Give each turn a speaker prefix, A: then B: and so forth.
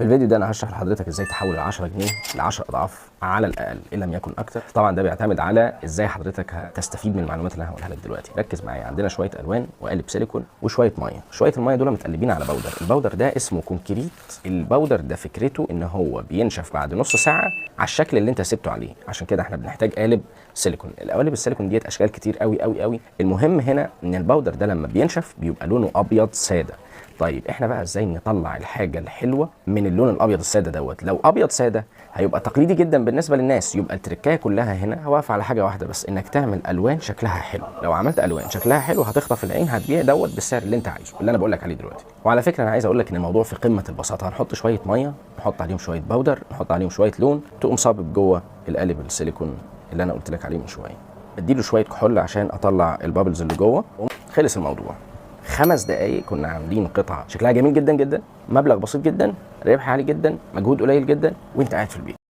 A: في الفيديو ده انا هشرح لحضرتك ازاي تحول ال 10 جنيه ل 10 اضعاف على الاقل ان لم يكن اكتر. طبعا ده بيعتمد على ازاي حضرتك هتستفيد من المعلومات اللي انا هقولها لك دلوقتي. ركز معايا، عندنا شوية الوان وقالب سيليكون وشوية مية. شوية المية دول متقلبين على powder، ال powder ده اسمه concrete. ال powder ده فكرته ان هو بينشف بعد نص ساعة على الشكل اللي انت سبته عليه، عشان كده احنا بنحتاج قالب سيليكون. القوالب السيليكون ديت اشكال كتير قوي قوي قوي. المهم هنا ان ال powder ده لما بينشف بيبقى لونه ابيض ساده. طيب احنا بقى ازاي نطلع الحاجة الحلوة من اللون الابيض السادة دوت؟ لو ابيض ساده هيبقى تقليدي جدا بالنسبة للناس. يبقى التركايه كلها هنا واقفة على حاجة واحدة بس، انك تعمل الوان شكلها حلو. لو عملت الوان شكلها حلو هتخطف العين، هتبيع دوت بالسعر اللي انت عايزه، اللي انا بقول لك عليه دلوقتي. وعلى فكرة انا عايز اقول لك ان الموضوع في قمة البساطة. هنحط شوية مية، نحط عليهم شوية powder، نحط عليهم شوية لون، تقوم صابب جوه القالب السيليكون اللي انا قلت لك عليه من شوية. اديله شوية كحول عشان اطلع ال bubbles اللي جوه. خلص الموضوع. 5 دقايق كنا عاملين قطعه شكلها جميل جدا جدا، مبلغ بسيط جدا، ربح عالي جدا، مجهود قليل جدا، وانت قاعد في البيت.